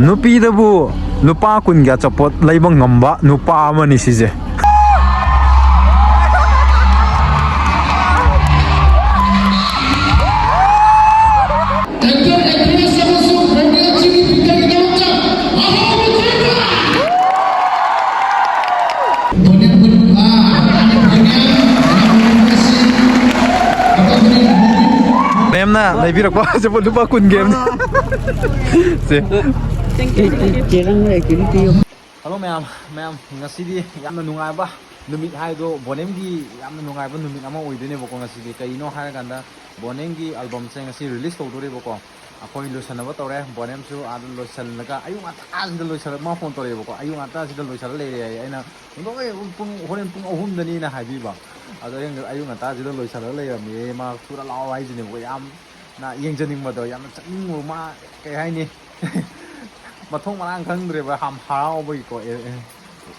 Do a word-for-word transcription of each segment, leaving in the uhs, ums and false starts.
ꯅꯨꯄꯤꯗꯕꯨ ꯂꯨꯄꯥ ꯀꯨꯟꯒꯤ ꯑꯆꯥꯄꯣꯠ ꯂꯩꯕ ꯉꯝꯕ ꯅꯨꯄꯥ ꯑꯃꯅꯤ ꯁꯤꯁꯦ꯫ ꯃꯦꯝꯅ ꯂꯩꯕꯤꯔꯛꯄ ꯑꯆꯥꯄꯣꯠ ꯂꯨꯄꯥ ꯀꯨꯟꯒꯤ ꯑꯃꯅꯤ꯫ ꯁꯦ꯫ ꯍꯜꯂꯣ ꯃꯌꯥꯝ, ꯃꯌꯥꯝ, ꯉꯁꯤꯗꯤ ꯌꯥꯝꯅ ꯅꯨꯡꯉꯥꯏꯕ ꯅꯨꯃꯤꯠ ꯍꯥꯏꯗꯣ ꯕꯣꯅꯦꯝꯒꯤ ꯌꯥꯝꯅ ꯅꯨꯡꯉꯥꯏꯕ ꯅꯨꯃꯤꯠ ꯑꯃ ꯑꯣꯏꯗꯣꯏꯅꯦꯕꯀꯣ꯫ ꯉꯁꯤꯗꯤ ꯀꯩꯅꯣ ꯍꯥꯏꯔꯀꯥꯟꯗ ꯕꯣꯅꯦꯝꯒꯤ ꯑꯦꯜꯕꯝꯁꯦ ꯉꯁꯤ ꯔꯤꯂꯤꯁ ꯇꯧꯗꯣꯔꯦꯕꯀꯣ꯫ ꯑꯩꯈꯣꯏ ꯂꯣꯏꯁꯟꯅꯕ ꯇꯧꯔꯦ꯫ ꯕꯣꯅꯦꯝꯁꯨ ꯑꯥꯗ ꯂꯣꯏꯁꯜꯂꯒ ꯑꯌꯨꯛ ꯉꯟꯇꯥꯁꯤꯗ ꯂꯣꯏꯁꯜꯂ, ꯃꯥ ꯐꯣꯟ ꯇꯧꯔꯛꯑꯦꯕꯀꯣ꯫ ꯑꯌꯨꯛ ꯉꯟꯇꯥꯁꯤꯗ ꯂꯣꯏꯁꯜꯂ ꯂꯩꯔꯦ ꯍꯥꯏꯌꯦ꯫ ꯑꯩꯅ, "ꯍꯣꯏ, ꯄꯨꯡ, ꯍꯣꯔꯦꯟ ꯄꯨꯡ ꯑꯍꯨꯝꯗꯅꯤꯅ" ꯍꯥꯏꯕꯤꯕ꯫ ꯑꯗꯣ ꯑꯌꯨꯛ, ꯑꯌꯨꯛ ꯉꯟꯇꯥꯁꯤꯗ ꯂꯣꯏꯁꯜꯂꯒ ꯂꯩꯔꯝꯃꯦ꯫ ꯃꯥ ꯊꯨꯅ ꯂꯥꯛꯑꯣ ꯍꯥꯏꯁꯤꯅꯦꯕꯀꯣ꯫ ꯌꯥꯝꯅ ꯌꯦꯡꯖꯅꯤꯡꯕꯗꯣ, ꯌꯥꯝꯅ ꯆꯠꯅꯤꯡꯕ, ꯃꯥ ꯀꯩ ꯍꯥꯏꯅꯤ? ꯃꯊꯣꯡ ꯃꯔꯥꯡ ꯈꯪꯗ꯭ꯔꯦꯕ, ꯌꯥꯝ ꯍꯔꯥꯎꯕꯒꯤꯀꯣ꯫ ꯑꯦ, ꯑꯦ,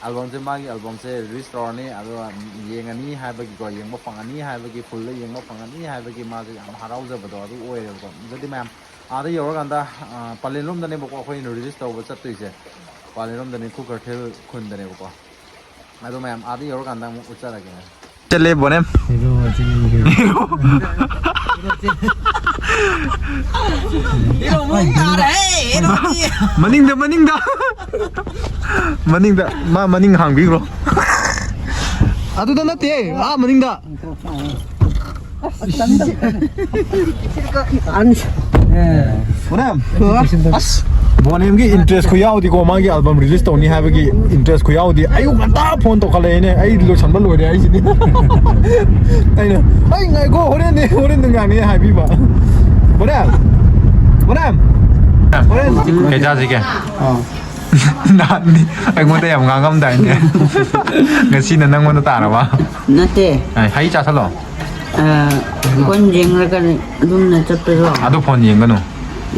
ꯑꯦꯜꯕꯝꯁꯦ, ꯃꯥꯒꯤ ꯑꯦꯜꯕꯝꯁꯦ ꯔꯤꯂꯤꯁ ꯇꯧꯔꯅꯤ, ꯑꯗꯨꯒ ꯌꯦꯡꯉꯅꯤ ꯍꯥꯏꯕꯒꯤꯀꯣ, ꯌꯦꯡꯕ ꯐꯪꯉꯅꯤ ꯍꯥꯏꯕꯒꯤ, ꯐꯨꯜꯗ ꯌꯦꯡꯕ ꯐꯪꯉꯅꯤ ꯍꯥꯏꯕꯒꯤ ꯃꯥꯁꯦ ꯌꯥꯝ ꯍꯔꯥꯎꯖꯕꯗꯣ ꯑꯗꯨ ꯑꯣꯏꯔꯦꯕꯀꯣ꯫ ꯑꯗꯨꯗꯤ ꯃꯌꯥꯝ ꯑꯥꯗ ꯌꯧꯔꯀꯥꯟꯗ, ꯑ, ꯄꯂꯦꯟꯂꯣꯝꯗꯅꯦꯕꯀꯣ ꯑꯩꯈꯣꯏꯅ ꯔꯤꯂꯤꯁ ꯇꯧꯕ ꯆꯠꯇꯣꯏꯁꯦ꯫ ꯄꯂꯦꯟꯂꯣꯝꯗꯅꯦ, ꯈꯨ ꯀꯩꯊꯦꯜ ꯈꯨꯟꯗꯅꯦꯕꯀꯣ꯫ ꯑꯗꯣ ꯃꯌꯥꯝ ꯑꯥꯗ ꯌꯧꯔꯀꯥꯟꯗ ꯑꯃꯨꯛ ꯎꯠꯆꯔꯒꯦ꯫ ꯆꯠꯂꯦ ꯕꯣꯅꯦꯝ꯫ ꯍꯦꯔꯣ ꯆꯦꯟꯈ꯭ꯔꯦ꯫ ꯍꯦꯔꯣ꯫ ꯍꯦꯔꯣ ꯃꯑꯣꯡ ꯇꯥꯔꯦ, ꯍꯦꯔꯣꯗꯤ꯫ ꯃꯅꯤꯡꯗ, ꯃꯅꯤꯡꯗ꯫ ꯃꯅꯤꯡꯗ, ꯃꯥ ꯃꯅꯤꯡ ꯍꯥꯡꯕꯤꯈ꯭ꯔꯣ꯫ ꯑꯗꯨꯗ ꯅꯠꯇꯦ, ꯑꯥ ꯃꯅꯤꯡꯗ꯫ ꯕꯣꯅꯦꯝ꯫ ꯑꯁ, ꯕꯣꯅꯦꯝꯒꯤ ꯏꯟꯇꯔꯦꯁ ꯈꯨꯌꯥꯎꯗꯤꯀꯣ, ꯃꯥꯒꯤ ꯑꯦꯜꯕꯝ ꯔꯤꯂꯤꯁ ꯇꯧꯅꯤ ꯍꯥꯏꯕꯒꯤ ꯏꯟꯇꯔꯦꯁ ꯈꯨꯌꯥꯎꯗꯤ꯫ ꯑꯌꯨꯛ ꯉꯟꯇꯥ ꯐꯣꯟ ꯇꯧꯈꯠꯂꯛꯑꯦꯅꯦ, ꯑꯩ ꯂꯣꯏꯁꯟꯕ ꯂꯣꯏꯔꯦ ꯍꯥꯏꯁꯤꯗꯤ꯫ ꯑꯩꯅ, "ꯑꯩ ꯉꯥꯏꯈꯣ, ꯍꯣꯔꯦꯟꯅꯦ, ꯍꯣꯔꯦꯟ ꯅꯨꯡꯗꯥꯡꯅꯦ" ꯍꯥꯏꯕꯤꯕ꯫ ꯕꯣꯅꯦꯝ, ꯕꯣꯅꯦꯝ, ꯍꯣꯔꯦꯟ꯫ ꯀꯩ ꯆꯥꯁꯤꯒꯦ? ꯑꯥ꯫ ꯅꯍꯥꯟꯗꯤ ꯑꯩꯉꯣꯟꯗ ꯌꯥꯝ ꯉꯥꯡꯉꯝꯗꯥꯏꯅꯦ꯫ ꯉꯁꯤꯅ ꯅꯪꯉꯣꯟꯗ ꯇꯥꯔꯕ? ꯅꯠꯇꯦ꯫ ꯑꯦ, ꯍꯩ ꯆꯥꯁꯜꯂꯣ꯫ ꯑ, ꯐꯣꯟ ꯌꯦꯡꯂꯒ ꯑꯗꯨꯝꯅ ꯆꯠꯄꯗꯣ ꯑꯗꯨ ꯐꯣꯟ ꯌꯦꯡꯒꯅꯨ꯫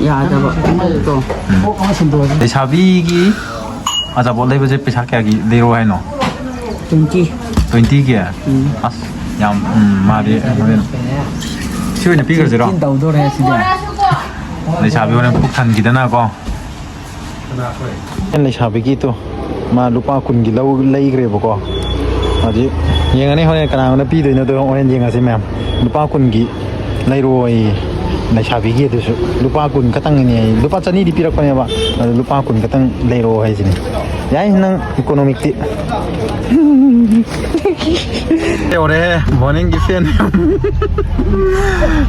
ꯌꯥꯗꯕ꯫ ꯀꯣꯛꯇꯣ꯫ ꯎꯝ꯫ ꯂꯩꯁꯥꯕꯤꯒꯤ ꯑꯆꯥꯄꯣꯠ ꯂꯩꯕꯁꯦ ꯄꯩꯁꯥ ꯀꯌꯥꯒꯤ ꯂꯩꯔꯣ ꯍꯥꯏꯅꯣ? Twenty꯫ Twenty ꯒꯤ? ꯎꯝ꯫ ꯑꯁ, ꯌꯥꯝ, ꯎꯝ, ꯃꯥꯗꯤ ꯍꯣꯔꯦꯟ ꯁꯤ ꯑꯣꯏꯅ ꯄꯤꯈ꯭ꯔꯁꯤꯔꯣ? ꯆꯤꯟ ꯇꯧꯗꯣꯔꯦ ꯁꯤꯗꯤ꯫ ꯂꯩꯁꯥꯕꯤ ꯍꯣꯔꯦꯟ ꯄꯨꯛ ꯊꯟꯈꯤꯗꯅꯀꯣ꯫ ꯑꯩꯅ ꯂꯩꯁꯥꯕꯤꯒꯤꯗꯣ ꯃꯥ ꯂꯨꯄꯥ ꯀꯨꯟꯒꯤ ꯂꯧ ꯂꯩꯈ꯭ꯔꯦꯕꯀꯣ꯫ ꯍꯧꯖꯤꯛ ꯌꯦꯡꯉꯅꯤ ꯍꯣꯔꯦꯟ ꯀꯅꯥꯉꯣꯟꯗ ꯄꯤꯗꯣꯏꯅꯣꯗꯣ ꯍꯣꯔꯦꯟ ꯌꯦꯡꯉꯁꯤ ꯃꯌꯥꯝ꯫ ꯂꯨꯄꯥ ꯀꯨꯟꯒꯤ ꯂꯩꯔꯣ ꯑꯩ ꯂꯩꯁꯥꯕꯤꯒꯤ ꯑꯗꯨꯁꯨ ꯂꯨꯄꯥ ꯀꯨꯟ ꯈꯛꯇꯪꯒꯤꯅꯦ ꯑꯩ ꯂꯨꯄꯥ ꯆꯅꯤꯗꯤ ꯄꯤꯔꯛꯄꯅꯦꯕ꯫ ꯑꯗꯨ ꯂꯨꯄꯥ ꯀꯨꯟ ꯈꯛꯇꯪ ꯂꯩꯔꯣ ꯍꯥꯏꯁꯤꯅꯤ꯫ ꯌꯥꯏ ꯅꯪ ꯏꯀꯣꯅꯣꯃꯤꯛꯇꯤ꯫ ꯌꯧꯔꯦ ꯃꯣꯔꯅꯤꯡꯒꯤ ꯐꯦꯟ꯫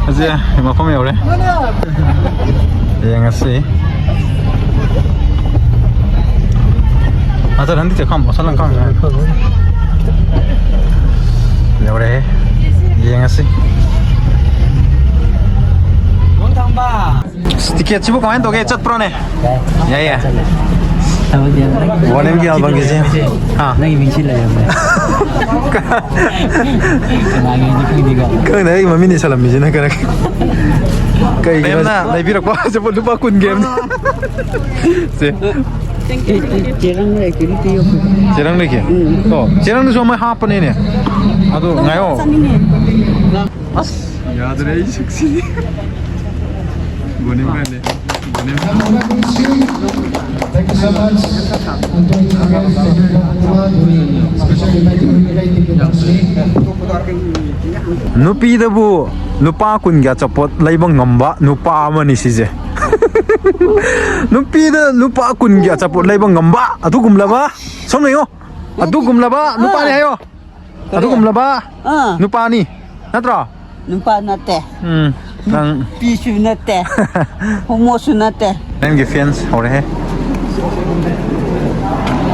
ꯑꯁꯤ ꯃꯐꯝ ꯌꯧꯔꯦ꯫ ꯌꯦꯡꯉꯁꯤ꯫ ꯑꯗ ꯅꯪꯗꯤ ꯆꯦꯈꯥꯝ ꯃꯁꯥ ꯂꯪ ꯈꯥꯝ꯫ ꯌꯧꯔꯦ꯫ ꯌꯦꯡꯉꯁꯤ꯫ ꯇꯤꯀꯦꯠꯁꯤꯕꯨ ꯀꯃꯥꯏꯅ ꯇꯧꯒꯦ? ꯆꯠꯄ꯭ꯔꯣꯅꯦ? ꯌꯥꯏ, ꯌꯥꯏ꯫ ꯊꯕꯛ ꯌꯥꯝ ꯅꯪ ꯋꯥꯔꯦꯝꯒꯤ ꯑꯜꯕꯝꯒꯤꯁꯦ꯫ ꯍꯥ? ꯅꯪꯒꯤ ꯃꯤꯡꯁꯤ ꯂꯩꯔꯝꯃꯦ꯫ ꯀꯅꯥꯒꯤꯅꯣ ꯈꯪꯗꯦꯀꯣ꯫ ꯈꯪꯗꯦ, ꯑꯩ ꯃꯃꯤꯡ ꯏꯁꯜꯂꯝꯃꯤꯁꯤꯅ ꯈꯔ꯫ ꯀꯩꯒꯤꯅꯣ? ꯃꯦꯝꯅ ꯂꯩꯕꯤꯔꯛꯄ ꯑꯆꯥꯄꯣꯠ ꯂꯨꯄꯥ ꯀꯨꯟꯒꯤ ꯑꯃꯅꯤ꯫ ꯁꯦ꯫ ꯆꯦꯔꯪ ꯂꯩꯔꯗꯤ ꯄꯤꯌꯣ꯫ ꯆꯦꯔꯪ ꯂꯩꯒꯦ? ꯎꯝ꯫ ꯑꯣ, ꯆꯦꯔꯪꯗꯨꯁꯨ ꯑꯃ ꯍꯥꯞꯄꯅꯤꯅꯦ꯫ ꯑꯗꯨ ꯉꯥꯏꯌꯣ꯫ ꯆꯥꯅꯤꯡꯉꯦ꯫ ꯑꯁ, ꯌꯥꯗ꯭ꯔꯦ ꯑꯩ ꯁꯛꯁꯤꯗꯤ꯫ ꯕꯣꯅꯤ ꯐ꯭ꯔꯦꯟꯅꯦ꯫ ꯕꯣꯅꯤ꯫ Thank you so much. Special invited. ꯅꯨꯄꯤꯗꯕꯨ ꯂꯨꯄꯥ ꯀꯨꯟꯒꯤ ꯑꯆꯥꯄꯣꯠ ꯂꯩꯕ ꯉꯝꯕ ꯅꯨꯄꯥ ꯑꯃꯅꯤ ꯁꯤꯁꯦ꯫ ꯅꯨꯄꯤꯗ ꯂꯨꯄꯥ ꯀꯨꯟꯒꯤ ꯑꯆꯥꯄꯣꯠ ꯂꯩꯕ ꯉꯝꯕ ꯑꯗꯨꯒꯨꯝꯂꯕ, ꯁꯣꯝꯅ ꯌꯦꯡꯉꯣ, ꯑꯗꯨꯒꯨꯝꯂꯕ ꯅꯨꯄꯥꯅꯤ ꯍꯥꯏꯌꯣ꯫ ꯀꯔꯤ? ꯑꯗꯨꯒꯨꯝꯂꯕ ꯑꯥ꯫ ꯅꯨꯄꯥꯅꯤ ꯅꯠꯇ꯭ꯔꯣ? ꯅꯨꯄꯥ ꯅꯠꯇꯦ꯫ ꯎꯝ, ꯅꯪ ꯅꯨꯄꯤꯁꯨ ꯅꯠꯇꯦ꯫ ꯍꯣꯃꯣꯁꯨ ꯅꯠꯇꯦ꯫ ꯅꯪꯒꯤ ꯐꯦꯟꯁ ꯍꯧꯔꯦꯍꯦ꯫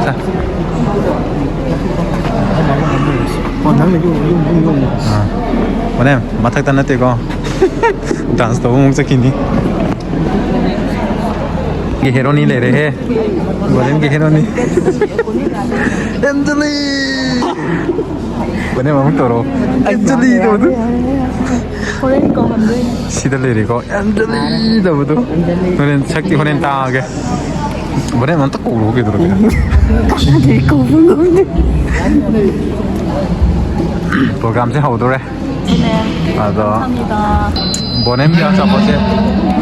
ꯁꯦ꯫ ꯑꯥ꯫ ꯍꯣꯔꯦꯟ ꯃꯊꯛꯇ ꯅꯠꯇꯦꯀꯣ꯫ ꯗꯥꯟꯁ ꯇꯧꯕ ꯑꯃꯨꯛ ꯆꯠꯈꯤꯅꯤ꯫ ꯒꯤ ꯍꯦꯔꯣꯅꯤ ꯂꯩꯔꯦꯍꯦ꯫ ꯕꯣꯂꯦꯝꯒꯤ ꯍꯦꯔꯣꯅꯤ꯫ ꯑꯦꯟꯖꯂꯤ! ꯕꯣꯂꯦꯝ ꯑꯃꯨꯛ ꯇꯧꯔꯣ꯫ ꯑꯦꯟꯖꯂꯤ ꯇꯧꯕꯗꯨ꯫ ꯍꯣꯔꯦꯟ ꯀꯧꯍꯟꯗꯣꯏꯅꯦ꯫ ꯁꯤꯗ ꯂꯩꯔꯦꯀꯣ꯫ ꯑꯦꯟꯖꯂꯤ ꯇꯧꯕꯗꯨ꯫ ꯍꯣꯔꯦꯟ ꯁꯛꯇꯤ ꯍꯣꯔꯦꯟ ꯇꯥꯛꯑꯒꯦ꯫ ꯕꯣꯂꯦꯝ ꯑꯝꯇ ꯀꯧꯔꯣ ꯀꯩꯗꯧꯔꯒꯦ? ꯀꯧꯕ ꯉꯝꯗꯦ꯫ ꯄ꯭ꯔꯣꯒ꯭ꯔꯥꯝꯁꯦ ꯍꯧꯗꯣꯔꯦ꯫ ꯑꯗꯣ ꯕꯣꯅꯦꯝꯒꯤ ꯑꯆꯥꯄꯣꯠꯁꯦ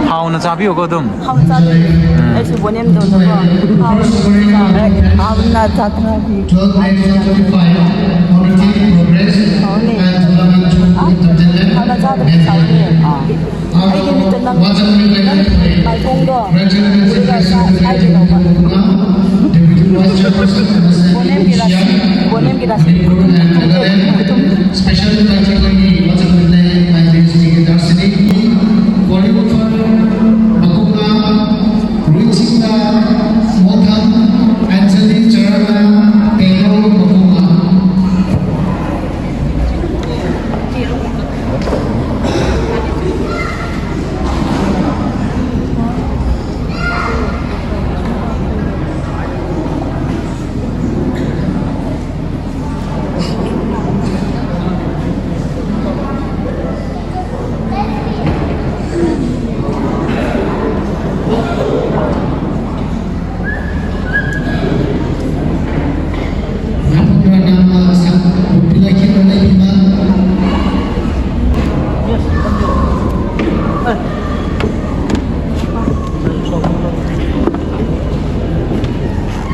ꯍꯥꯎꯅ ꯆꯥꯕꯤꯌꯨꯀꯣ ꯑꯗꯨꯝ꯫ ꯍꯥꯎꯅ ꯆꯥꯕꯤꯌꯨ꯫ ꯎꯝ꯫ ꯑꯩꯁꯨ ꯕꯣꯅꯦꯝꯗꯧꯅꯀꯣ ꯍꯥꯎꯅ ꯆꯥꯔꯦ꯫ ꯍꯥꯎꯅ ꯆꯥꯊꯔꯗꯤ ꯍꯥꯎꯅꯤ꯫ ꯍꯥꯎꯅ ꯆꯥꯗ꯭ꯔꯗꯤ ꯍꯥꯎꯅꯤ꯫ ꯑꯩꯒꯤ ꯃꯤꯠꯇ ꯅꯪ, ꯅꯪ ꯃꯥꯏꯊꯣꯡꯗꯣ ꯎꯔꯒ ꯆꯥ-, ꯆꯥꯒꯦ ꯇꯧꯕ꯫ ꯕꯣꯅꯦꯝꯒꯤ ꯔꯥꯁꯤ, ꯕꯣꯅꯦꯝꯒꯤ ꯔꯥꯁꯤ꯫ Special ꯇꯥꯏꯇꯜꯒꯤ ꯋꯥꯆꯟ ꯂꯩ, ꯃꯥꯏꯕꯤ Shri ꯗꯥꯔꯁꯤꯅꯤꯒꯤ choreographer ꯃꯀꯣꯛꯅ ꯔꯨꯏꯆꯤꯡꯗ ꯃꯣꯊꯝ ꯑꯦꯟꯖꯂꯤ ꯆꯔꯥꯅ ꯇꯦꯡꯅꯧ ꯃꯀꯣꯛꯅ꯫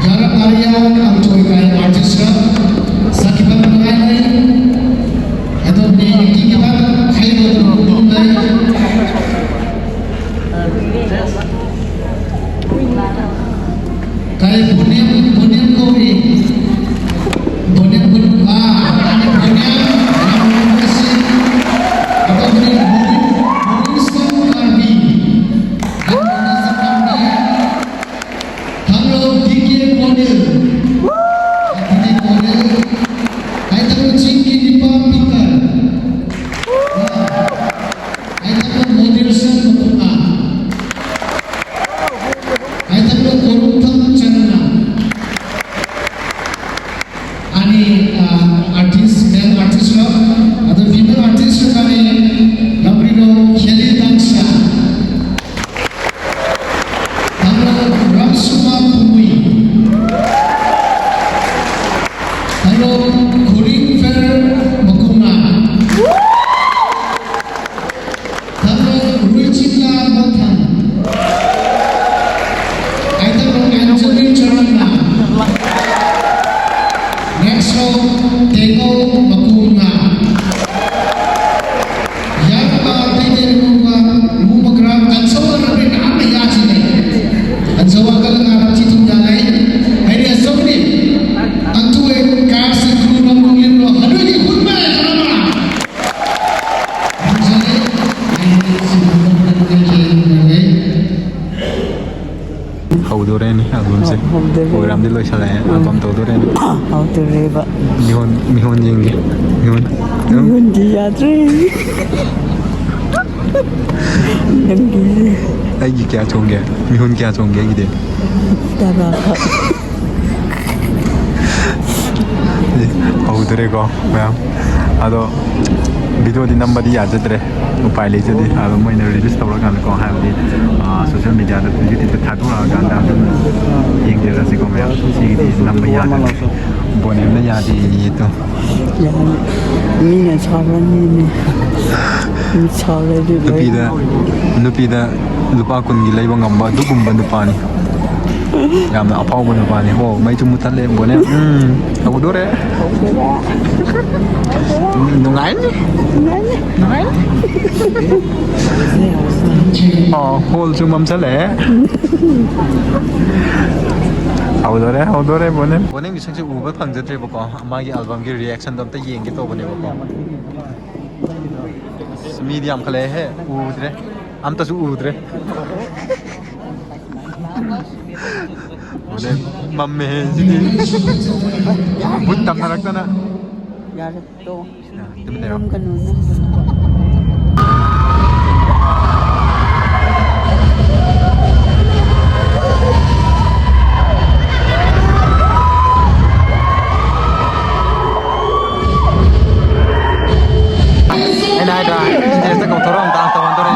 Yara Maria Angtoi kai artist ra, Sakiban Mangai, Adoni Kikiban, Kaido Nungai, Kai Punim, Punim Kori, Punim Punim, ah, Punim, Punim, Punim, Punim, Punim, Punim, Thanglo D K Konil. D K Konil. Aitako Chinki Nipa Peter. Aitako Modirson Mukuma. Aitako Korumthang Channa. Ani, ah, artist, male artist rok, ado female artist rok ani, Lamrino Kheli Tangsa. Tanglo Ramsuma Pumui. ꯆꯤꯊꯨꯡ ꯌꯥꯜꯂꯦ꯫ ꯍꯩꯔꯦ ꯑꯆꯧꯕꯅꯤ꯫ ꯑꯟꯊꯨꯑꯦ ꯀꯥꯁꯤ ꯈꯨꯔꯨꯝꯕ ꯃꯨꯡꯂꯤꯟꯂꯣ ꯍꯅꯨꯒꯤ ꯍꯨꯠꯄ ꯀꯔꯝꯕ? ꯍꯧꯗꯣꯔꯦꯅꯦ ꯑꯜꯕꯝꯁꯦ꯫ ꯍꯧꯗꯣꯔꯦ꯫ Programꯗꯤ ꯂꯣꯏꯁꯜꯂꯛꯑꯦ, ꯎꯝ꯫ Album ꯇꯧꯗꯣꯔꯦꯅꯦ꯫ ꯍꯧꯗꯣꯔꯦꯕ꯫ ꯃꯤꯍꯣꯟ, ꯃꯤꯍꯣꯟ ꯌꯦꯡꯒꯦ꯫ ꯃꯤꯍꯣꯟ꯫ ꯃꯤꯍꯣꯟꯗꯤ ꯌꯥꯗ꯭ꯔꯦ꯫ ꯅꯪꯒꯤ꯫ ꯑꯩꯒꯤ ꯀꯌꯥ ꯆꯣꯡꯒꯦ? ꯃꯤꯍꯨꯟ ꯀꯌꯥ ꯆꯣꯡꯒꯦ ꯑꯩꯒꯤꯗꯤ? ꯇꯔꯥꯈꯛ꯫ ꯍꯧꯗ꯭ꯔꯦꯀꯣ ꯃꯌꯥꯝ꯫ ꯑꯗꯣ videoꯗꯤ ꯅꯝꯕꯗꯤ ꯌꯥꯖꯗ꯭ꯔꯦ꯫ ꯎꯄꯥꯏ ꯂꯩꯖꯗꯦ꯫ ꯑꯗꯣ ꯃꯣꯏꯅ release ꯇꯧꯔꯀꯥꯟꯗꯀꯣ, ꯍꯥꯏꯕꯗꯤ, ꯑ, social mediaꯗ, YouTubeꯇ ꯊꯥꯗꯣꯔꯛꯑꯀꯥꯟꯗ ꯑꯗꯨꯝ ꯌꯦꯡꯖꯔꯁꯤꯀꯣ ꯃꯌꯥꯝ꯫ ꯁꯤꯒꯤꯗꯤ ꯅꯝꯕ ꯌꯥꯗ꯭ꯔꯦ꯫ ꯕꯣꯅꯦꯝꯅ ꯌꯥꯗꯦꯌꯦ ꯑꯗꯣ꯫ ꯌꯥꯅꯤ꯫ ꯃꯤꯅ ꯁꯥꯎꯔꯅꯤꯅꯦ꯫ ꯃꯤ ꯁꯥꯎꯔꯗꯤ ꯂꯣꯏ꯫ ꯅꯨꯄꯤꯗ, ꯅꯨꯄꯤꯗ ꯂꯨꯄꯥ ꯀꯨꯟꯒꯤ ꯂꯩꯕ ꯉꯝꯕ ꯑꯗꯨꯒꯨꯝꯕ ꯅꯨꯄꯥꯅꯤ꯫ ꯌꯥꯝꯅ ꯑꯐꯥꯎꯕ ꯅꯨꯄꯥꯅꯤ꯫ ꯑꯣ, ꯃꯩꯁꯨ ꯃꯨꯠꯊꯠꯂꯦ, ꯕꯣꯅꯦ꯫ ꯎꯝ, ꯍꯧꯗꯣꯔꯦ꯫ ꯎꯝ, ꯅꯨꯡꯉꯥꯏꯅꯤ꯫ ꯅꯨꯡꯉꯥꯏꯅꯤ꯫ ꯑꯣ, ꯍꯣꯜꯁꯨ ꯃꯝꯁꯜꯂꯛꯑꯦ꯫ ꯍꯧꯗꯣꯔꯦ, ꯍꯧꯗꯣꯔꯦ, ꯕꯣꯅꯦ꯫ ꯕꯣꯅꯦꯒꯤ ꯁꯛꯁꯦ ꯎꯕ ꯐꯪꯖꯗ꯭ꯔꯦꯕꯀꯣ꯫ ꯃꯥꯒꯤ ꯑꯜꯕꯝꯒꯤ reactionꯗꯣ ꯑꯝꯇ ꯌꯦꯡꯒꯦ ꯇꯧꯕꯅꯦꯕꯀꯣ꯫ ꯑꯁ, ꯃꯤꯗꯤ ꯌꯥꯝꯈꯠꯂꯛꯑꯦꯍꯦ꯫ ꯎꯗ꯭ꯔꯦ꯫ ꯑꯝꯇꯁꯨ ꯎꯗ꯭ꯔꯦ꯫ ꯍꯣꯔꯦꯟ ꯃꯝꯃꯦꯍꯦ ꯁꯤꯗꯤ꯫ ꯕꯨꯠ ꯇꯝꯅꯔꯛꯇꯅ꯫ ꯌꯥꯔꯦ, ꯇꯣꯛꯑꯣ꯫ ꯇꯨꯃꯤꯟ ꯂꯩꯔꯣ꯫ ꯅꯝꯒꯅꯨ, ꯅꯝꯒꯅꯨ꯫ ꯑꯩꯅ ꯍꯥꯏꯗ꯭ꯔꯥ, stageꯇ ꯀꯧꯊꯣꯔꯛꯑꯣ, dance ꯇꯧꯍꯟꯗꯣꯔꯦ꯫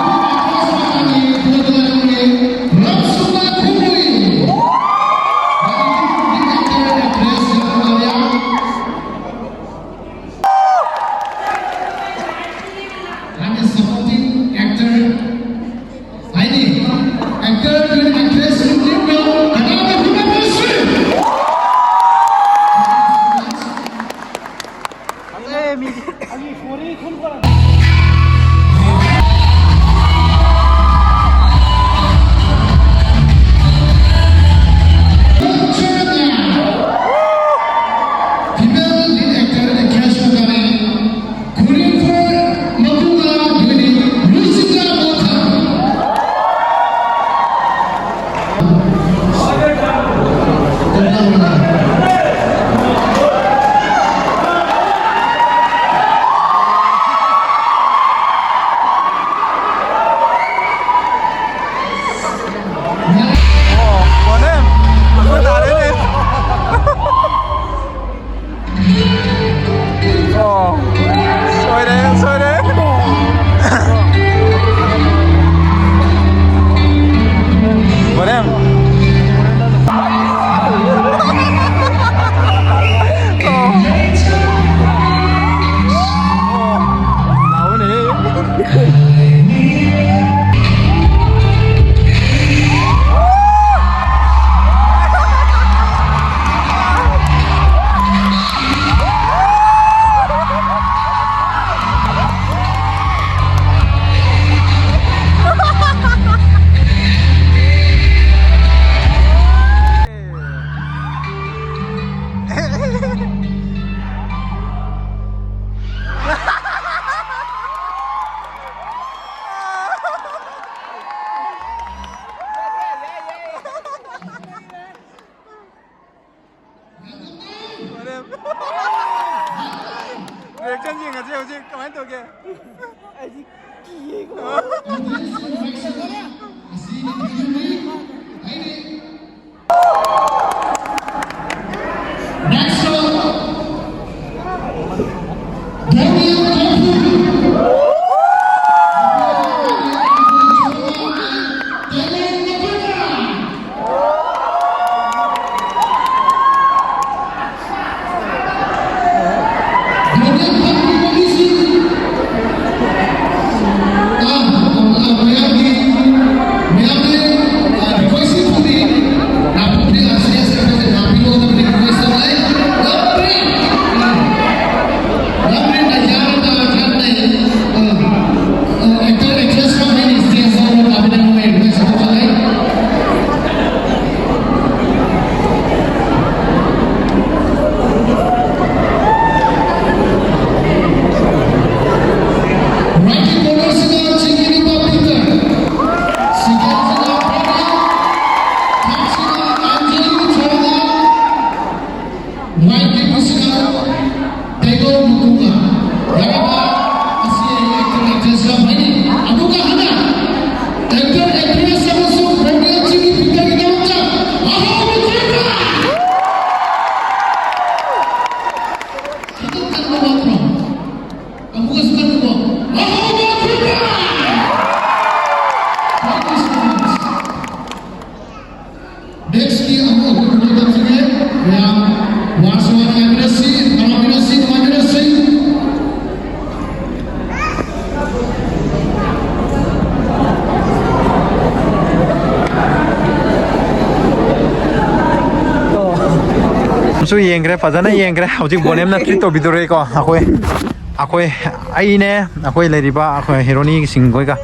ꯔꯤꯑꯦꯛꯁꯟ ꯌꯦꯡꯉꯁꯤ ꯍꯧꯖꯤꯛ ꯀꯃꯥꯏꯅ ꯇꯧꯒꯦ? ꯑꯩꯗꯤ ꯀꯤꯌꯦꯀꯣ꯫ Next ꯀꯤ ꯑꯃꯨꯛ ꯑꯩꯈꯣꯏ ꯀꯩꯅꯣ ꯇꯧꯖꯒꯦ꯫ ꯃꯌꯥꯝ ꯋꯥꯔꯁꯨ ꯋꯥꯅ ꯉꯥꯏꯃꯤꯟꯅꯁꯤ, ꯍꯔꯥꯎꯃꯤꯟꯅꯁꯤ, ꯅꯨꯡꯉꯥꯏꯃꯤꯟꯅꯁꯤ꯫ ꯁꯨ ꯌꯦꯡꯈ꯭ꯔꯦ, ꯐꯖꯅ ꯌꯦꯡꯈ꯭ꯔꯦ꯫ ꯍꯧꯖꯤꯛ ꯕꯣꯅꯦꯝꯅ ꯇ꯭ꯔꯤꯠ ꯇꯧꯕꯤꯗꯣꯔꯦꯀꯣ꯫ ꯑꯩꯈꯣꯏ, ꯑꯩꯈꯣꯏ, ꯑꯩꯅꯦ, ꯑꯩꯈꯣꯏ ꯂꯩꯔꯤꯕ ꯑꯩꯈꯣꯏ ꯍꯦꯔꯣꯅꯤꯁꯤꯡ ꯈꯣꯏꯒ,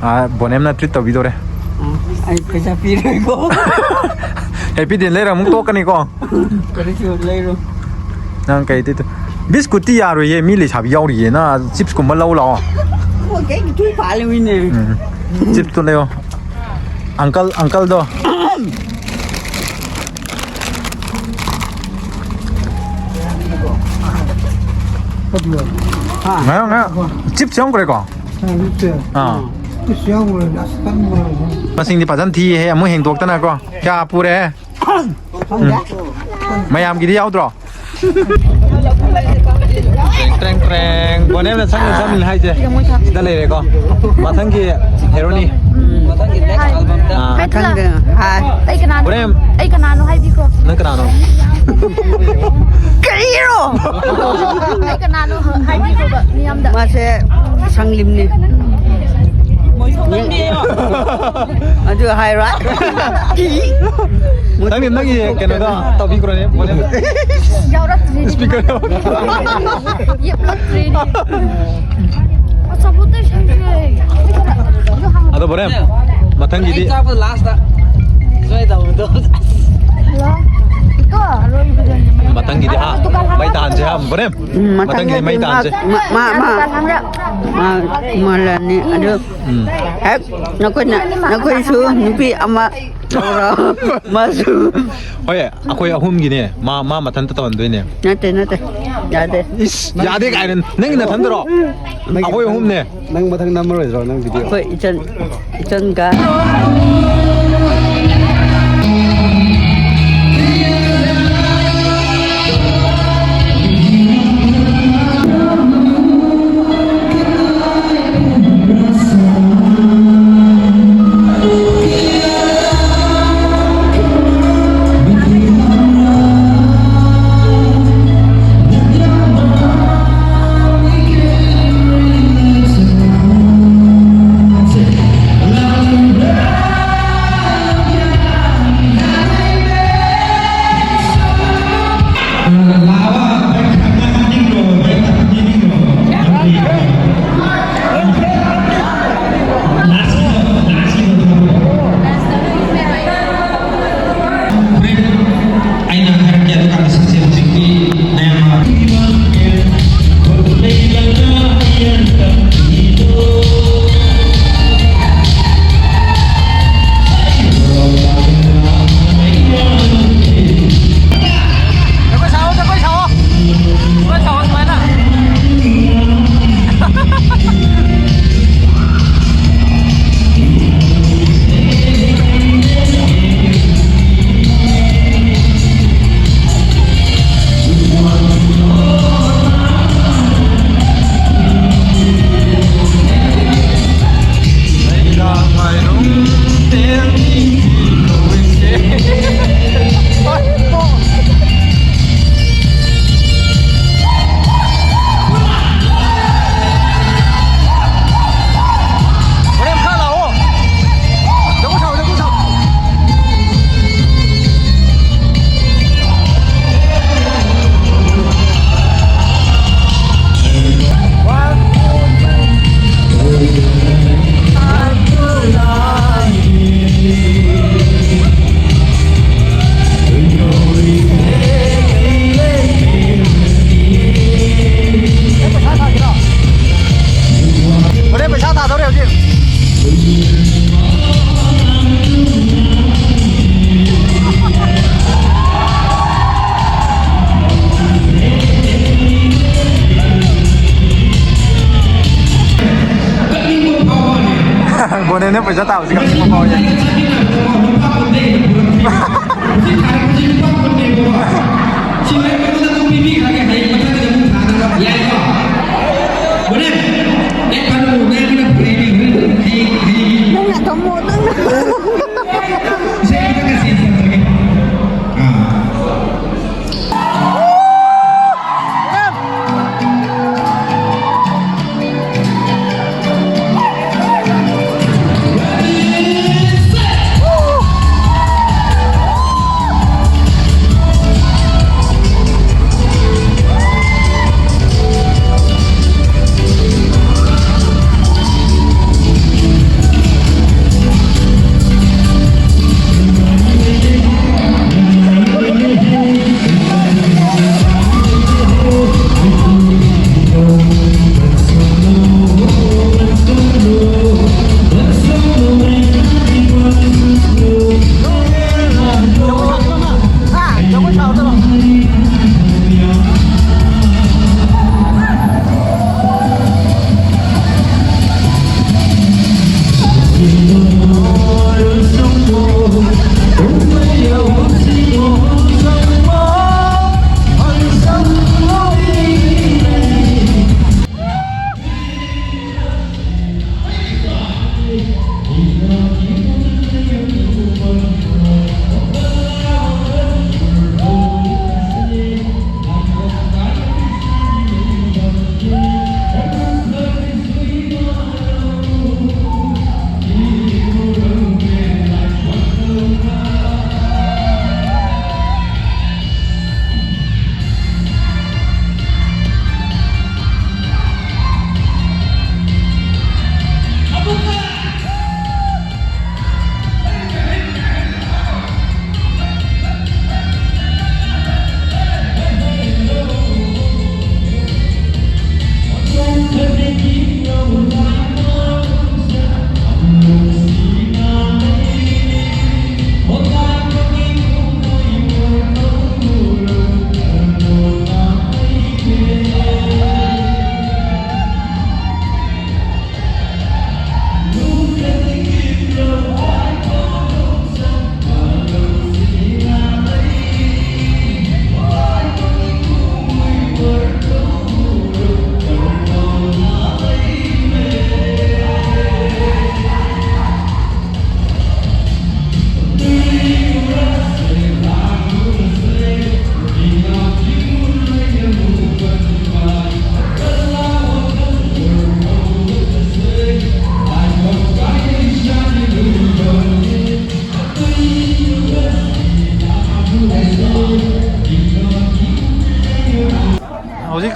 ꯑ, ꯕꯣꯅꯦꯝꯅ ꯇ꯭ꯔꯤꯠ ꯇꯧꯕꯤꯗꯣꯔꯦ꯫ ꯑꯩ ꯄꯩꯁꯥ ꯄꯤꯔꯣꯏꯀꯣ꯫ ꯍꯦꯄꯤ ꯗꯦꯟ ꯂꯩꯔ ꯑꯃꯨꯛ ꯇꯣꯛꯀꯅꯤꯀꯣ꯫ ꯀꯔꯤꯁꯨ ꯂꯩꯔꯣ꯫ ꯅꯪ ꯀꯩ ꯇꯩ-, ꯕꯤꯁꯀꯨꯠꯇꯤ ꯌꯥꯔꯣꯏꯌꯦ, ꯃꯤ ꯂꯩꯁꯥꯕꯤ ꯌꯥꯎꯔꯤꯌꯦ꯫ ꯅꯪ ꯆꯤꯞꯁꯀꯨꯝꯕ ꯂꯧ ꯂꯥꯛꯑꯣ꯫ ꯑꯣ, ꯀꯩꯒꯤ ꯊꯨꯏ ꯄꯥꯜꯂꯨꯏꯅꯦ? ꯎꯝ꯫ ꯆꯤꯞꯁꯇꯨ ꯂꯩꯌꯣ꯫ ꯑꯪꯀꯜ, ꯑꯪꯀꯜꯗꯣ꯫ ꯉꯥꯏꯌꯣ, ꯉꯥꯏꯌꯣ꯫ ꯆꯤꯞꯁ ꯌꯥꯎꯈ꯭ꯔꯦꯀꯣ? ꯑꯥ꯫ ꯃꯁꯤꯡꯗꯤ ꯐꯖꯅ ꯊꯤꯍꯦ, ꯑꯃꯨꯛ ꯍꯦꯡꯗꯣꯛꯇꯅꯀꯣ꯫ ꯀꯌꯥ ꯄꯨꯔꯦ? ꯃꯌꯥꯝꯒꯤꯗꯤ ꯌꯥꯎꯗ꯭ꯔꯣ? ꯇ꯭ꯔꯦꯡ, ꯇ꯭ꯔꯦꯡ, ꯇ꯭ꯔꯦꯡ꯫ ꯕꯣꯅꯦꯝꯅ ꯁꯪꯅ ꯆꯪꯅ ꯍꯥꯏꯁꯦ ꯁꯤꯗ ꯂꯩꯔꯦꯀꯣ꯫ ꯃꯊꯪꯒꯤ ꯍꯦꯔꯣꯅꯤ꯫ ꯑꯥ꯫ ꯃꯊꯪꯗ꯫ ꯍꯥꯏ꯫ ꯑꯩ ꯀꯅꯥꯅꯣ? ꯕꯣꯅꯦꯝ꯫ ꯑꯩ ꯀꯅꯥꯅꯣ ꯍꯥꯏꯕꯤꯈꯣ꯫ ꯅꯪ ꯀꯅꯥꯅꯣ? ꯀꯔꯤꯔꯣ? ꯑꯩ ꯀꯅꯥꯅꯣ ꯍꯥꯏꯕꯤꯈꯣꯕ ꯃꯤꯌꯥꯝꯗ꯫ ꯃꯥꯁꯦ ꯁꯪꯂꯤꯝꯅꯤ꯫ ꯑꯗꯨ ꯍꯥꯏꯔꯣꯏ꯫ ꯅꯪꯒꯤ, ꯅꯪꯒꯤ ꯀꯩꯅꯣꯗꯣ ꯇꯧꯕꯤꯈ꯭ꯔꯣꯅꯦ, ꯕꯣꯅꯦꯝ꯫ ꯌꯥꯎꯔꯛꯇ꯭ꯔꯤꯅꯦ꯫ ꯁ꯭ꯄꯤꯀꯔ ꯌꯥꯎꯔꯛꯇ꯭ꯔꯤꯅꯦ꯫ ꯌꯦꯞꯂꯛꯇ꯭ꯔꯤꯅꯦ꯫ ꯑꯆꯥꯄꯣꯠꯇꯩ ꯁꯪꯒꯦ꯫ ꯑꯗꯣ ꯕꯣꯅꯦꯝ, ꯃꯊꯪꯒꯤꯗꯤ꯫ ꯑꯩ ꯆꯥꯛꯄꯗ ꯂꯥꯁꯇ ꯁꯣꯏ ꯇꯧꯕꯗꯣ꯫ ꯍꯜꯂꯣ꯫ ꯏꯀꯣ, ꯑꯔꯣꯏꯕꯗꯅꯦ꯫ ꯃꯊꯪꯒꯤꯗꯤ ꯍꯥ, ꯃꯩ ꯇꯥꯍꯟꯁꯦ ꯍꯥ, ꯕꯣꯅꯦꯝ꯫ ꯎꯝ, ꯃꯊꯪꯒꯤꯗꯤ ꯃꯩ ꯇꯥꯍꯟꯁꯦ꯫ ꯃꯥ, ꯃꯥ, ꯃꯥ꯫ ꯃꯥ ꯃꯥꯜꯂꯅꯤ꯫ ꯑꯗꯨ ꯎꯝ꯫ ꯍꯦꯛ ꯅꯈꯣꯏꯅ, ꯅꯈꯣꯏꯁꯨ ꯅꯨꯄꯤ ꯑꯃ ꯂꯧꯔꯣ꯫ ꯃꯥꯁꯨ꯫ ꯍꯣꯏ, ꯑꯩꯈꯣꯏ ꯑꯍꯨꯝꯒꯤꯅꯦ꯫ ꯃꯥ, ꯃꯥ ꯃꯊꯟꯇ ꯇꯧꯍꯟꯗꯣꯏꯅꯦ꯫ ꯅꯠꯇꯦ, ꯅꯠꯇꯦ꯫ ꯌꯥꯗꯦ꯫ ꯏꯁ, ꯌꯥꯗꯦ ꯀꯥꯏꯅ꯫ ꯅꯪꯒꯤ ꯅꯊꯟꯗꯔꯣ? ꯑꯩꯈꯣꯏ ꯑꯍꯨꯝꯅꯦ꯫ ꯅꯪ ꯃꯊꯪ ꯅꯝꯃꯔꯣꯏꯗ꯭ꯔꯣ ꯅꯪ ꯚꯤꯗꯤꯑꯣ? ꯑꯩꯈꯣꯏ ꯏꯆꯟ, ꯏꯆꯟꯒ꯫ ꯅꯪ ꯄꯩꯁꯥ ꯇꯥꯕꯁꯤ ꯀꯞꯄ ꯐꯥꯎ ꯌꯥꯏ꯫ ꯅꯪꯅ ꯊꯝꯃꯣ, ꯅꯪꯅ꯫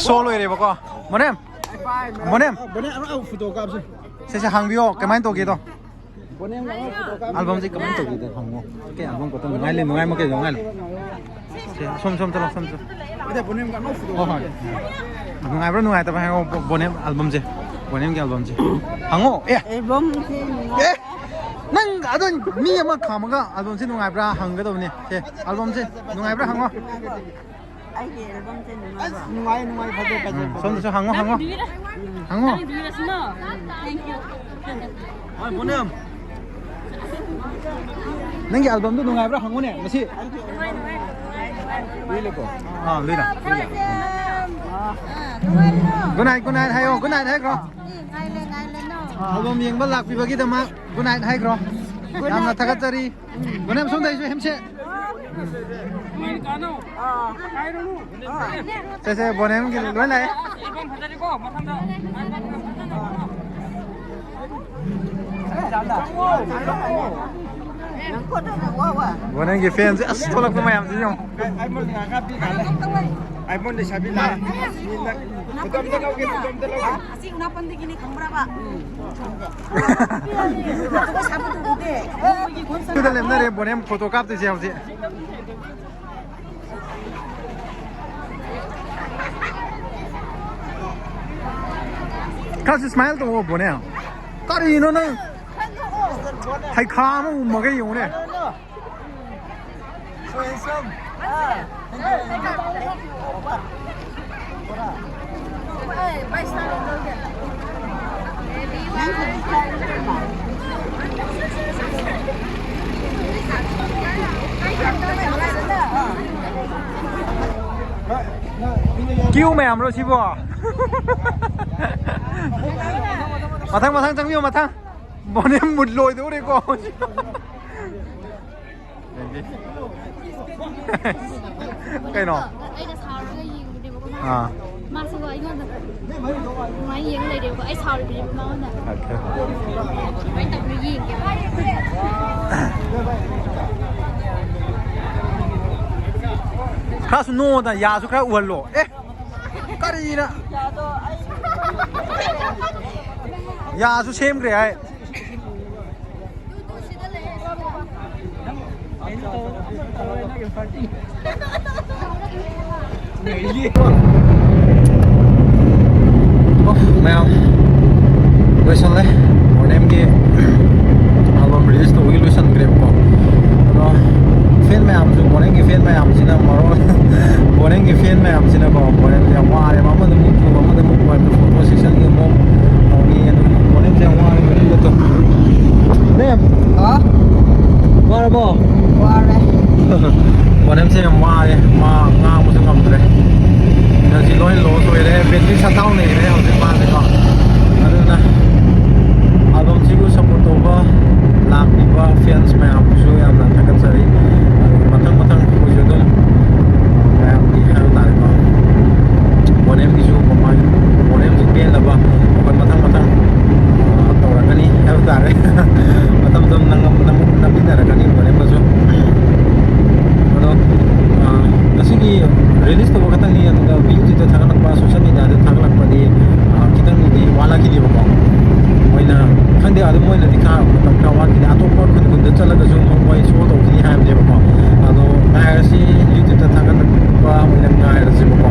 ꯁꯣ ꯂꯣꯏꯔꯦꯕꯀꯣ꯫ ꯃꯣꯅꯦꯝ, ꯃꯣꯅꯦꯝ, ꯁꯦ, ꯁꯦ, ꯍꯥꯡꯕꯤꯌꯣ, ꯀꯃꯥꯏꯅ ꯇꯧꯒꯦꯗꯣ? ꯑꯦꯜꯕꯝꯁꯦ ꯀꯃꯥꯏꯅ ꯇꯧꯒꯦꯗꯣ ꯍꯪꯉꯣ꯫ ꯑꯣꯀꯦ, ꯑꯦꯜꯕꯝ ꯈꯛꯇ ꯅꯨꯡꯉꯥꯏ ꯂꯩ, ꯅꯨꯡꯉꯥꯏ ꯃꯈꯩ ꯅꯨꯡꯉꯥꯏ ꯂꯩ꯫ ꯁꯦ, ꯁꯣꯝ, ꯁꯣꯝ ꯆꯠꯂꯣ, ꯁꯣꯝ ꯆꯠꯂꯣ꯫ ꯍꯣꯏ, ꯍꯣꯏ꯫ ꯅꯨꯡꯉꯥꯏꯕ꯭ꯔꯥ ꯅꯨꯡꯉꯥꯏꯇꯕ꯭ꯔꯥ ꯍꯥꯏꯉꯣ, ꯕꯣ-, ꯕꯣꯅꯦꯝ ꯑꯦꯜꯕꯝꯁꯦ꯫ ꯕꯣꯅꯦꯝꯒꯤ ꯑꯦꯜꯕꯝꯁꯦ꯫ ꯍꯪꯉꯣ, ꯑꯦ꯫ ꯑꯦꯜꯕꯝꯁꯦ ꯅꯨꯡꯉꯥꯏ꯫ ꯑꯦ, ꯅꯪ ꯑꯗꯣ ꯃꯤ ꯑꯃ ꯈꯥꯝꯃꯒ ꯑꯦꯜꯕꯝꯁꯦ ꯅꯨꯡꯉꯥꯏꯕ꯭ꯔꯥ ꯍꯪꯒꯗꯕꯅꯦ꯫ ꯁꯦ, ꯑꯦꯜꯕꯝꯁꯦ ꯅꯨꯡꯉꯥꯏꯕ꯭ꯔꯥ ꯍꯪꯉꯣ꯫ ꯑꯩꯒꯤ ꯑꯦꯜꯕꯝꯁꯦ ꯅꯨꯡꯉꯥꯏꯕ꯭ꯔꯥ? ꯑꯁ, ꯅꯨꯡꯉꯥꯏ, ꯅꯨꯡꯉꯥꯏ, ꯐꯖꯩ, ꯐꯖꯩ, ꯎꯝ, ꯐꯖꯩ꯫ ꯁꯣꯝꯗꯁꯨ ꯍꯪꯉꯣ, ꯍꯪꯉꯣ꯫ ꯍꯪꯉꯣ꯫ Thank you. ꯍꯣꯏ, ꯕꯣꯅꯦꯝ꯫ ꯅꯪꯒꯤ ꯑꯦꯜꯕꯝꯗꯨ ꯅꯨꯡꯉꯥꯏꯕ꯭ꯔꯥ ꯍꯪꯉꯨꯅꯦ ꯉꯁꯤ꯫ ꯂꯨꯏꯂꯀꯣ? ꯑꯥ, ꯂꯨꯏꯂ, ꯂꯨꯏꯂ꯫ Good night, good night ꯍꯥꯏꯌꯣ, good night ꯍꯥꯏꯈ꯭ꯔꯣ꯫ ꯑꯦꯜꯕꯝ ꯌꯦꯡꯕ ꯂꯥꯛꯄꯤꯕꯒꯤꯗꯃꯛ good night ꯍꯥꯏꯈ꯭ꯔꯣ꯫ ꯌꯥꯝꯅ ꯊꯥꯒꯠꯆꯔꯤ꯫ ꯕꯣꯅꯦꯝ ꯁꯣꯝꯗ ꯑꯩꯁꯨ ꯍꯦꯝꯁꯦ꯫ ꯁꯦ, ꯁꯦ, ꯕꯣꯅꯦꯝꯒꯤ ꯂꯣꯏ ꯂꯥꯛꯑꯦ꯫ ꯕꯣꯅꯦꯝꯒꯤ ꯐꯦꯟꯁꯦ ꯑꯁ ꯊꯣꯛꯂꯛꯄ ꯃꯌꯥꯝꯁꯦ ꯌꯦꯡꯉꯣ꯫ ꯑꯥꯏꯐꯣꯟ ꯂꯩꯁꯥꯕꯤ ꯂꯥꯛꯑꯦ꯫ ꯐꯣꯇꯣ ꯑꯝꯇ ꯂꯧꯒꯦ, ꯐꯣꯇꯣ ꯑꯝꯇ ꯂꯧꯒꯦ꯫ ꯑꯁꯤ ꯅꯥꯄꯟꯗꯒꯤꯅꯤ ꯈꯪꯕ꯭ꯔꯕ? ꯁꯤꯗ ꯂꯦꯞꯅꯔꯦ ꯕꯣꯅꯦꯝ ꯐꯣꯇꯣ ꯀꯥꯞꯇꯣꯏꯁꯦ ꯍꯧꯖꯤꯛ꯫ ꯈꯔꯁꯨ smile ꯇꯧꯑꯣ ꯕꯣꯅꯦꯝ꯫ ꯀꯔꯤꯅꯣ ꯅꯪ? ꯍꯩꯈꯥ ꯑꯃ ꯎꯝꯃꯒ ꯌꯦꯡꯉꯨꯅꯦ꯫ ꯀ꯭ꯌꯨ ꯃꯌꯥꯝꯔꯣ ꯁꯤꯕꯣ? ꯃꯊꯪ, ꯃꯊꯪ ꯆꯪꯕꯤꯌꯨ, ꯃꯊꯪ꯫ ꯕꯣꯅꯦꯝ ꯃꯨꯠ ꯂꯣꯏꯗꯧꯔꯦꯀꯣ꯫ ꯀꯩꯅꯣ? ꯑꯩꯅ ꯁꯥꯎꯔꯒ ꯌꯦꯡꯕꯅꯦꯕꯀꯣ, ꯃꯥ꯫ ꯑꯥ꯫ ꯃꯥꯁꯨ ꯑꯩꯉꯣꯟꯗ ꯑꯗꯨꯃꯥꯏꯅ ꯌꯦꯡ ꯂꯩꯔꯦꯕꯀꯣ꯫ ꯑꯩ ꯁꯥꯎꯔꯤꯕꯅꯦꯕ ꯃꯉꯣꯟꯗ꯫ ꯑꯣꯀꯦ꯫ ꯑꯗꯨꯃꯥꯏꯅ ꯇꯧꯗꯅ ꯌꯦꯡꯒꯦꯕ꯫ ꯈꯔꯁꯨ ꯅꯣꯛꯑꯣꯗ, ꯌꯥꯁꯨ ꯈꯔ ꯎꯍꯜꯂꯣ꯫ ꯑꯦ! ꯀꯔꯤꯅ? ꯌꯥꯁꯨ ꯁꯦꯝꯈ꯭ꯔꯦ ꯍꯥꯏ꯫ ꯑꯣ, ꯃꯌꯥꯝ ꯂꯣꯏꯁꯜꯂꯦ꯫ ꯕꯣꯅꯦꯝꯒꯤ ꯑꯦꯜꯕꯝ ꯔꯤꯂꯤꯁ ꯇꯧꯕꯒꯤ ꯂꯣꯏꯁꯟꯈ꯭ꯔꯦꯕꯀꯣ꯫ ꯑꯗꯣ ꯐꯦꯟ ꯃꯌꯥꯝꯁꯨ, ꯕꯣꯅꯦꯝꯒꯤ ꯐꯦꯟ ꯃꯌꯥꯝꯁꯤꯅ ꯃꯔꯣꯟ, ꯕꯣꯅꯦꯝꯒꯤ ꯐꯦꯟ ꯃꯌꯥꯝꯁꯤꯅꯀꯣ, ꯕꯣꯅꯦꯝꯁꯦ ꯌꯥꯝ ꯋꯥꯔꯦꯕ꯫ ꯑꯃꯗ ꯑꯃꯨꯛ ꯆꯨ, ꯑꯃꯗ ꯑꯃꯨꯛ ꯆꯨ, ꯐꯣꯇꯣ ꯁꯦꯁꯟꯒꯤ ꯑꯃꯨꯛ ꯇꯧꯅꯤ꯫ ꯑꯗꯨ ꯕꯣꯅꯦꯝꯁꯦ ꯌꯥꯝ ꯋꯥꯔꯦꯕ꯫ ꯃꯦꯝ, ꯍꯥ? ꯋꯥꯔꯕꯣ? ꯋꯥꯔꯦ꯫ ꯕꯣꯅꯦꯝꯁꯦ ꯌꯥꯝ ꯋꯥꯔꯦ, ꯃꯥ ꯉꯥꯡꯕꯁꯨ ꯉꯝꯗ꯭ꯔꯦ꯫ ꯏꯅꯔꯖꯤ ꯂꯣꯏ ꯂꯣꯁ ꯑꯣꯏꯔꯦ, ꯕꯦꯇ꯭ꯔꯤ ꯁꯠ ꯗꯥꯎꯟ ꯂꯩꯔꯦ ꯍꯧꯖꯤꯛ ꯃꯥꯁꯦꯀꯣ꯫ ꯑꯗꯨꯅ ꯑꯦꯜꯕꯝꯁꯤꯕꯨ ꯁꯞꯄꯣꯔꯠ ꯇꯧꯕ ꯂꯥꯛꯂꯤꯕ ꯐꯦꯟꯁ ꯃꯌꯥꯝꯕꯨꯁꯨ ꯌꯥꯝꯅ ꯊꯥꯒꯠꯆꯔꯤ꯫ ꯑꯗꯨꯒ ꯃꯊꯪ ꯃꯊꯪ ꯑꯩꯈꯣꯏꯁꯨ ꯑꯗꯨꯝ ꯃꯌꯥꯝꯒꯤ ꯍꯥꯏꯕ ꯇꯥꯔꯦꯀꯣ, ꯕꯣꯅꯦꯝꯒꯤꯁꯨ ꯃꯃꯥꯡ, ꯕꯣꯅꯦꯝꯁꯨ ꯄꯦꯟꯅꯕ ꯑꯩꯈꯣꯏ ꯃꯊꯪ ꯃꯊꯪ, ꯑ, ꯇꯧꯔꯛꯀꯅꯤ ꯍꯥꯏꯕ ꯇꯥꯔꯦ꯫ ꯃꯇꯝ ꯑꯗꯨꯝ ꯅꯪ-, ꯅꯪ-, ꯅꯝꯃꯤꯟꯅꯔꯛꯀꯅꯤ ꯕꯣꯅꯦꯝꯒꯁꯨ꯫ ꯑꯗꯣ, ꯑ, ꯉꯁꯤꯒꯤ ꯔꯤꯂꯤꯁ ꯇꯧꯕ ꯈꯛꯇꯪꯅꯤ, ꯑꯗꯨꯒ ꯌꯨꯇ꯭ꯌꯨꯕꯇ ꯊꯥꯒꯠꯂꯛꯄ, ꯁꯣꯁꯦꯜ ꯃꯦꯗꯤꯌꯥꯗ ꯊꯥꯒꯠꯂꯛꯄꯗꯤ, ꯑ, ꯈꯤꯇꯪꯗꯤ ꯋꯥꯠꯂꯛꯈꯤꯅꯦꯕꯀꯣ꯫ ꯃꯣꯏꯅ, ꯈꯪꯗꯦ, ꯑꯗꯨꯝ ꯃꯣꯏꯅꯗꯤ ꯈꯔ ꯃꯇꯝ ꯈꯔ ꯋꯥꯠꯈꯤꯅꯤ꯫ ꯑꯇꯣꯞꯄ ꯈꯨꯟ ꯈꯨꯟꯗ ꯆꯠꯂꯒꯁꯨ ꯃꯣꯏ ꯁꯣ ꯇꯧꯈꯤꯅꯤ ꯍꯥꯏꯕꯅꯦꯕꯀꯣ꯫ ꯑꯗꯣ ꯉꯥꯏꯔꯁꯤ, ꯌꯨꯇ꯭ꯌꯨꯕꯇ ꯊꯥꯒꯠꯂꯛꯄ ꯑꯣꯏꯅ ꯉꯥꯏꯔꯁꯤꯕꯀꯣ꯫